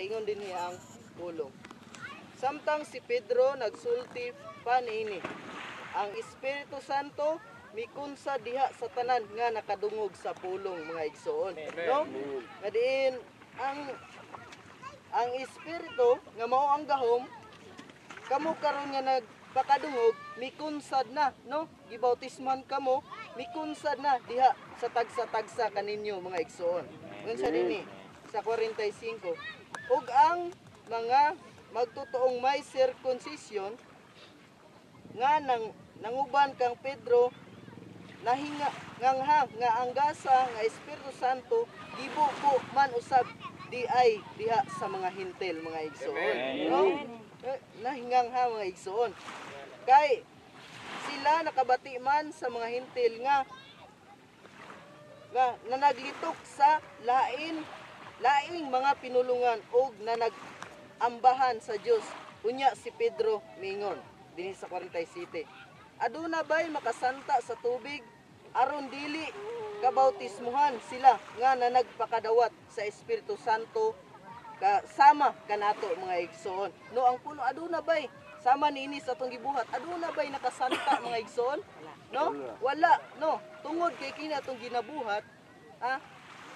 Naingon din niya ang pulong. Samtang si Pedro nagsulti pa niini, ang Espiritu Santo mikunsa diha sa tanan nga nakadungog sa pulong, mga igsoon. No? Nga diin ang Espiritu nga mao ang gahom kamo karon nga nagpakadungog, mikunsad na, no? Gibautisman kamo, mikunsad na diha sa tagsa-tagsa kaninyo, mga igsoon. Unsa dinhi sa 45, ug ang mga magtutoong may circumcision nga nang nanguban kang Pedro nahinga ngangha nga ang gasa nga Espiritu Santo gibubo man usab di ay diha sa mga Hintil, mga igsoon, no? Nahingangha, mga igsoon, kay sila nakabati man sa mga Hintil nga nga nanaglitok sa lain laing mga pinulungan og nanagambahan sa Dios. Unya si Pedro mingon dinhi sa 47, "Aduna bay makasanta sa tubig aron dili kabautismuhan sila nga nanagpakadawat sa Espiritu Santo kasama kanato, mga igsoon?" No, ang puno, aduna bay sama niini sa atong gibuhat, aduna bay nakasanta, mga igsoon? No, wala, no? Tungod kay kini atong ginabuhat,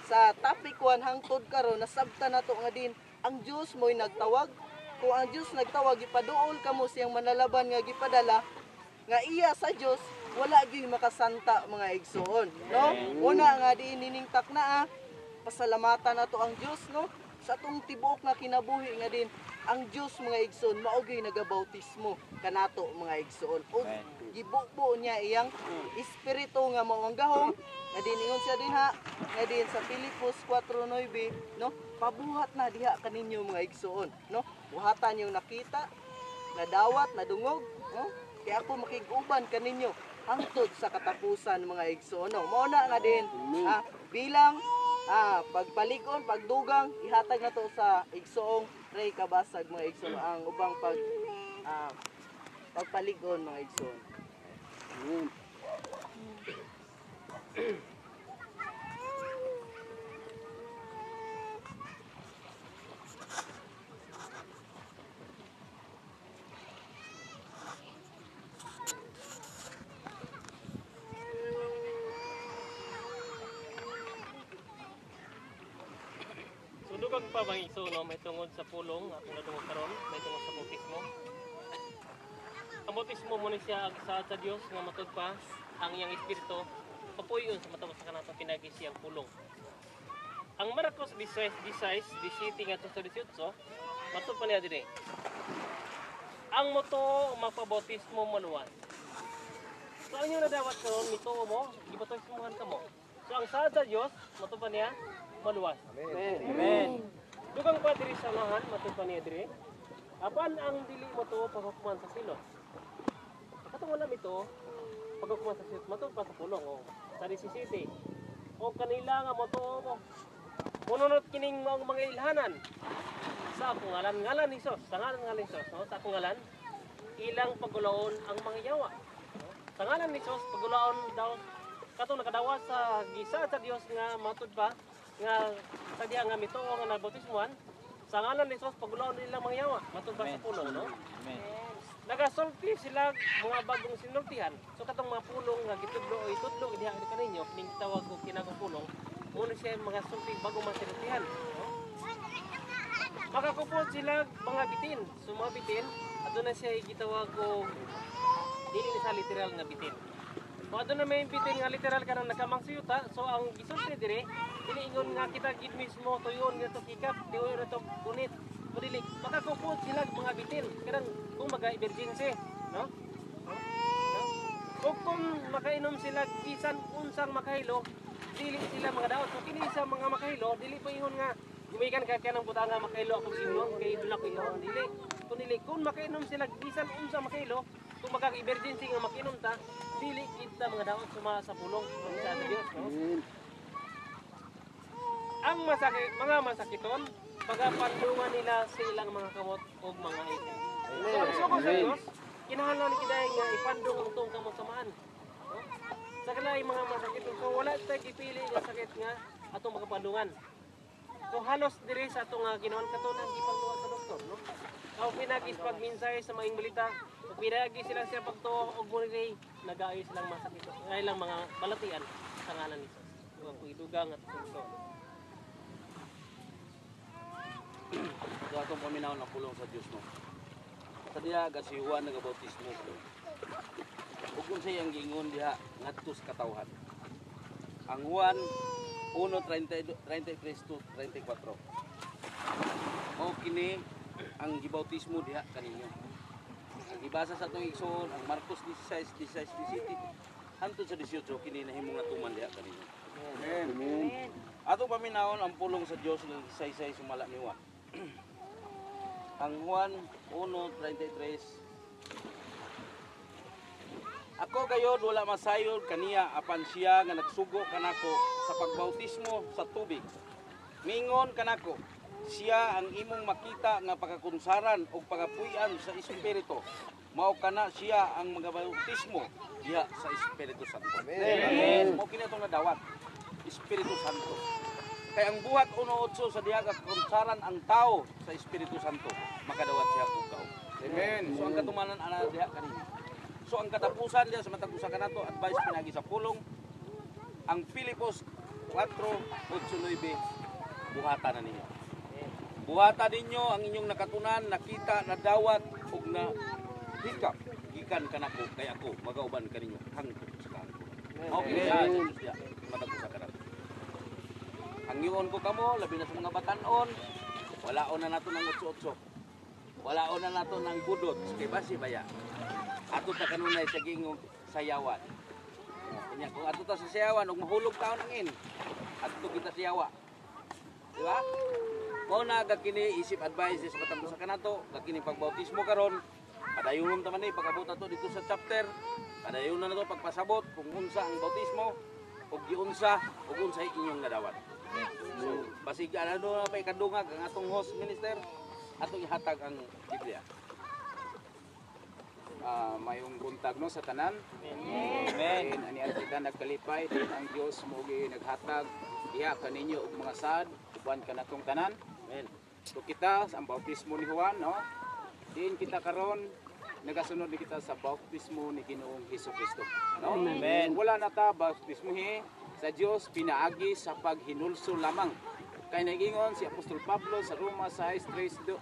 sa topic 1 hangtod karon, nasabtan nato nga din ang Dios mo'y nagtawag. Kung ang Dios nagtawag, ipaduol kamo siyang manalaban nga gipadala nga iya sa Dios, wala gyud makasanta, mga igsoon, no? Una nga diin nining takna, pasalamatan nato ang Dios, no, sa atong tibuok nga kinabuhi nga din ang Dios, mga igsoon, mao gyud nagabautismo kanato, mga igsoon, ug gibubo niya iyang espiritu nga mao ang gahom nga din ingon siya dinha nga din sa Filipos 4:9, no? Pabuhat na diha kaninyo, mga igsoon, no? Buhatan yung nakita, nadawat, nadungog, no? Kaya ako makig-uban kaninyo hangtod sa katapusan, mga igsoon, no? Mao na nga din bilang pagpalikon, pagdugang, ihatag na to sa igsoong Ray Kabasag, mga igsoon, ang ubang pagpalig-on, mga igsoon. So dugang pa, mga igsoon, no, may tungod sa pulong atong nadungog karon, may tungod sa bautismo. Ang bautismo mo ni siya ang saad sa Dios nga matud pa ang iyang espiritu papuyon sa matapos sa kanatong pinagi siyang pulong. Ang Marcos 16, 16, 17 ngadto sa 18, matud pa niya dinhi. Ang moto magpabautismo maluwas. So ang inyong nadawat karon, mituo mo, gibautismohan kamo. So ang saad sa Dios, matud pa niya maluwas. Amen. Amen. Dugang pa diri sa unahan, matud pa niya diri. Apan ang dili mo to paghukuman sa silot. Katong wala mito paghukuman sa silot, matud pa sa pulong o sa 17. O kanila nga motuo mo. Mununot kining maong mga ilhanan sa akong ngalan, ngalan ni Hesus, sa ngalan ni Hesus, no? Sa akong ngalan ilang pagulaon ang mga yawa. No? Sa ngalan ni Hesus pagulaon daw katong nakadawa sa gisa sa Dios nga matud pa nga sa diha nga mituo nga nabautismuhan, sa ngalan ni Hesus pagulaon nilang mga yawa, matud pa sa pulong, no? Amen. Nagasulti sila mga bagong sinultihan. So katong mga pulong nga gitudlo o itudlo diha kaninyo kining gitawag og kinagong pulong, muna siya mga sulti bagong mga sinultihan, no? Makakupot sila mga bitin. So mga bitin, aduna siya gitawag og dili ni sa literal nga bitin. So aduna may bitin nga literal kanang nakamang siyuta. So ang gisulti dire, dili ingon nga kita gid mismo tuyon nga to kikap, tuyon nga to gunit. O dili makakupot sila mga bitin kanang kung maga emergency, no? No? O kung makainom sila bisan unsang makahilo, dili sila mga daot. So kini sa mga makahilo, dili pa ingon nga gumikan ka kanang butang nga makahilo akong ingon kay dula ko ingon, dili. Kun dili kung makainom sila bisan unsang makahilo, kung maka emergency nga makinom ta, dili kita mga daot suma sa pulong sa Dios, no? Ang masakit, mga masakiton, pagapandungan nila sa ilang mga kamot o mga ipin. So ang sugo sa Dios, kinahanglan kita nga ipandong ang tuong kamot samaan. No? Sa kanila mga masakiton, so wala tayo gipili nga sakit nga atong makapandungan. So halos dire sa atong ginoon katunan gipangduwa sa doktor, no? Aw pinagi sa pagmensahe sa maayong balita, ug pinagi sila sa pagtuo og muni nag-aayo silang masakit ay lang mga balatian sa ngalan ni Jesus. Ug ang idugang at sa. So atong paminawon ang pulong sa Dios, no. Sa diha ga si Juan nagabautismo. Ug unsay ang giingon diha ngadto sa katawhan? Ang Juan 1:33 to 34. O kini ang gibautismo diha kaninyo. Ang gibasa sa atong igsoon ang Marcos 16, 16, 17 hangtod sa 18 kini nahimong natuman diha kaninyo. Amen. Amen. Atong paminawon ang pulong sa Dios nga gisaysay sumala ni Juan. Ang Juan 1:33. Ako gayod wala masayod kaniya apan siya nga nagsugo kanako sa pagbautismo sa tubig. Mingon kanako, siya ang imong makita nga pagakunsaran og pagapuy-an sa Espiritu. Mao kana siya ang magabautismo diha sa Espiritu Santo. Amen. Mao kini atong nadawat, Espiritu Santo. Kay ang buhat 1:8 sa diha nga kunsaran ang tao sa Espiritu Santo, makadawat siya og gahom. Amen. So ang katumanan ana diha kanina. So ang katapusan diha sa matag usa kanato advice pinagi sa pulong ang Filipos 4:8-9, buhata na ninyo. Buhata ninyo ang inyong nakatunan, nakita, nadawat ug na hikap gikan kanako kay ako magauban kaninyo hangtod sa kahangturan. Mao kini sa Dios diha matag usa kanato. Hangyoon ko kamo labi na sa mga batan-on, walaon na nato ng 8-8. Walaon na nato ng gudot kay basi baya. Ato ta kanunay sa giingong sayawan. Kanya kung ato ta sa sayawan ug mahulog taon ang in, ato kita sayawa. Di ba? Mao na kini isip advice sa matag usa kanato, kini pagbautismo karon, padayonon ta man ni pag-abot nato dito sa chapter, padayonon na nato pagpasabot kung unsa ang bautismo ug giunsa ug unsay inyong nadawat. So, basig ano na pa ikadungag ang atong host minister, atong ihatag ang Biblia. Mayong buntag no sa tanan. Amen. Ani kita nagkalipay din ang Dios mogi naghatag diha kaninyo og mga sad uban kanatong tanan. Amen. So kita sa ang bautismo ni Juan, no. Diin kita karon nagasunod ni kita sa bautismo ni Ginoong Hesukristo, no? Amen. Wala na ta bautismohi sa Dios pinaagi sa paghinulsol lamang. Kay nagingon si Apostol Pablo sa Roma 6:3-4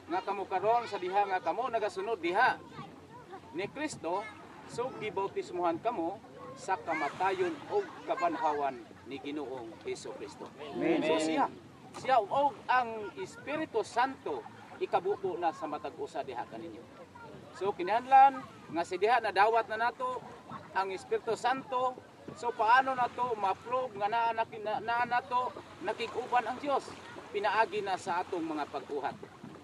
nga kamo karon sa diha nga kamo nagasunod diha ni Kristo, so gibautismuhan kamo sa kamatayon og kabanhawan ni Ginoong Hesukristo. Amen. So siya og ang Espiritu Santo ikabubo na sa matag usa diha kaninyo. So kinahanglan nga si diha nadawat na nato ang Espiritu Santo. So paano nato ma-prove nga naa nato nakig-uban ang Dios? Pinaagi na sa atong mga pagbuhat.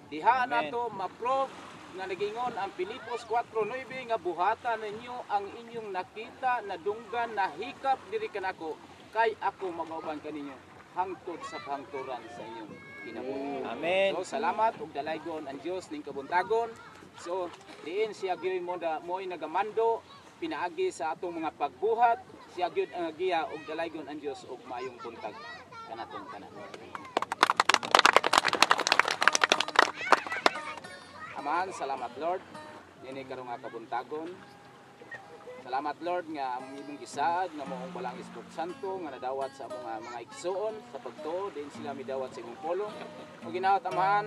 Diha nato ma-prove nga nagingon ang Filipos 4:9 nga buhata ninyo ang inyong nakita, nadunggan, nahikap diri kanako kay ako magauban kaninyo hangtod sa kahangturan sa inyong kinabuhi. Amen. So salamat ug dalaygon ang Dios ning kabuntagon. So diin siya gyud mo mo'y nagamando pinaagi sa atong mga pagbuhat, siya gyud ang giya ug dalaygon ang Dios ug maayong buntag kanatong tanan. Amahan, salamat Lord. Nini karong nga kabuntagon. Salamat Lord nga among imong gisaad nga moong balang Espiritu Santo nga nadawat sa among mga igsuon sa pagtuo din sila midawat sa imong pulong. Ug ginaot Amahan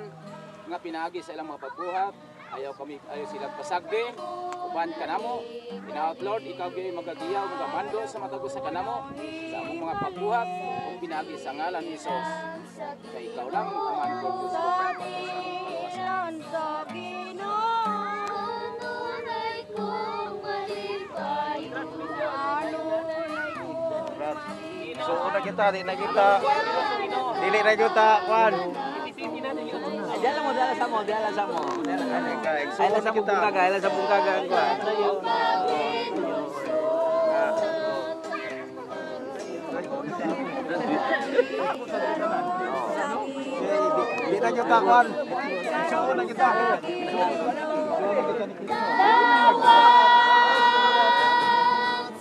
nga pinaagi sa ilang mga pagbuhat, ayaw kami ayaw sila pasagdi uban kanamo. Ginaot Lord, ikaw gyud magagiya ug magamando sa matag usa kanamo sa among mga pagbuhat ug pinaagi sa ngalan ni Jesus. Kay ikaw lang Amahan ko Diyos ko sa So una kita, di na kita. Dili na kita, kwan. Dala mo, dala sa mo, dala sa mo. Ay sa bungkaga, ay sa bungkaga kwan. Di na kita, kwan. So una kita. Dawat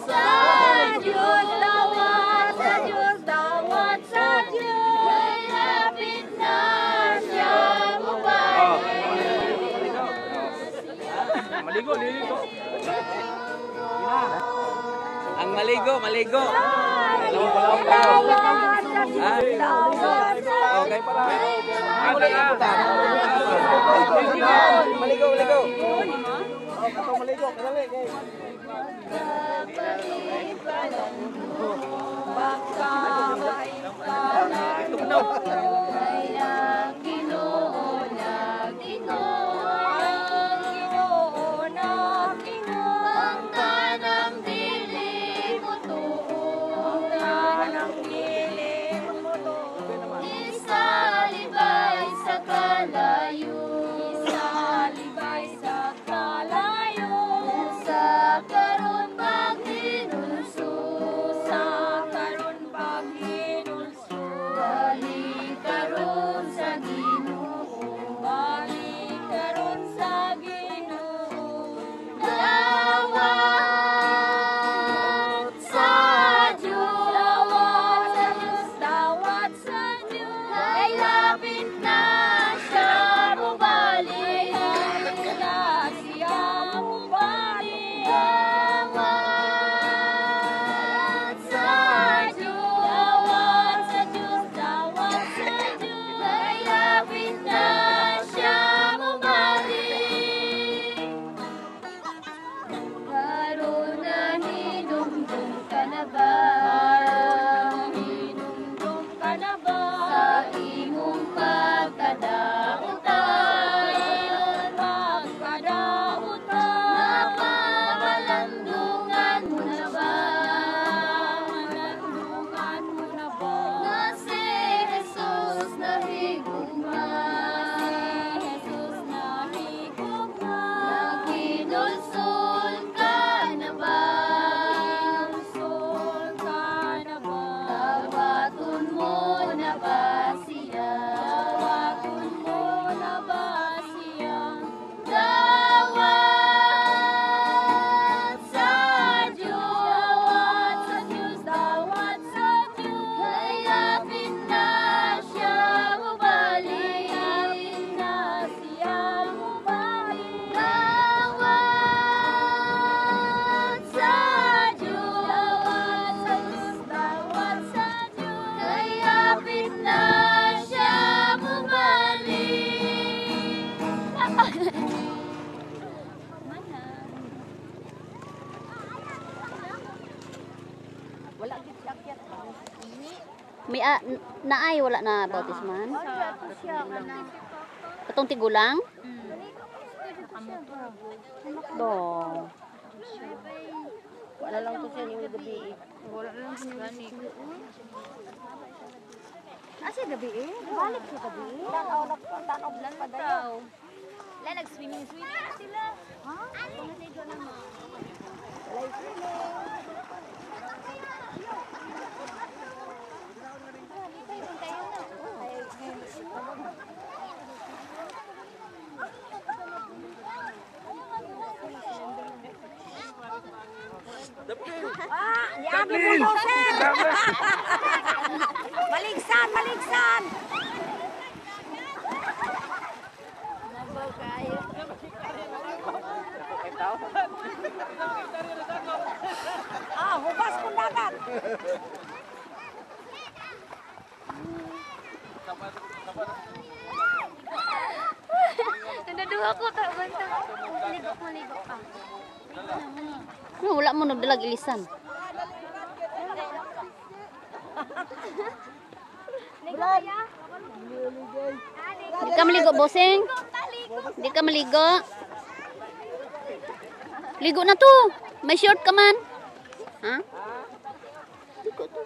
sa Diyos, dawat sa Diyos, dawat sa Diyos. Ligo, ligo. Ang maligo, maligo. Okay para. Maligo, maligo. Maligo, maligo. May naay wala na bautisman. Katong tigulang? Do. Wala lang to siya yung gabi. Wala lang siya yung Asa gabi eh? Balik sa gabi. Tanaw na tanaw lang pa dayo. La nag-swimming swimming sila. Ha? Walay swimming. Maligsan, maligsan. Ah, hugas kong dagat. Nanaduha ko ta banta. Ligo ko, ligo ka. No, wala mo nagdalag ilisan. Di ka maligo, bossing? Di ka maligo? Ligo na to. May short ka man. Ha? Ligo to.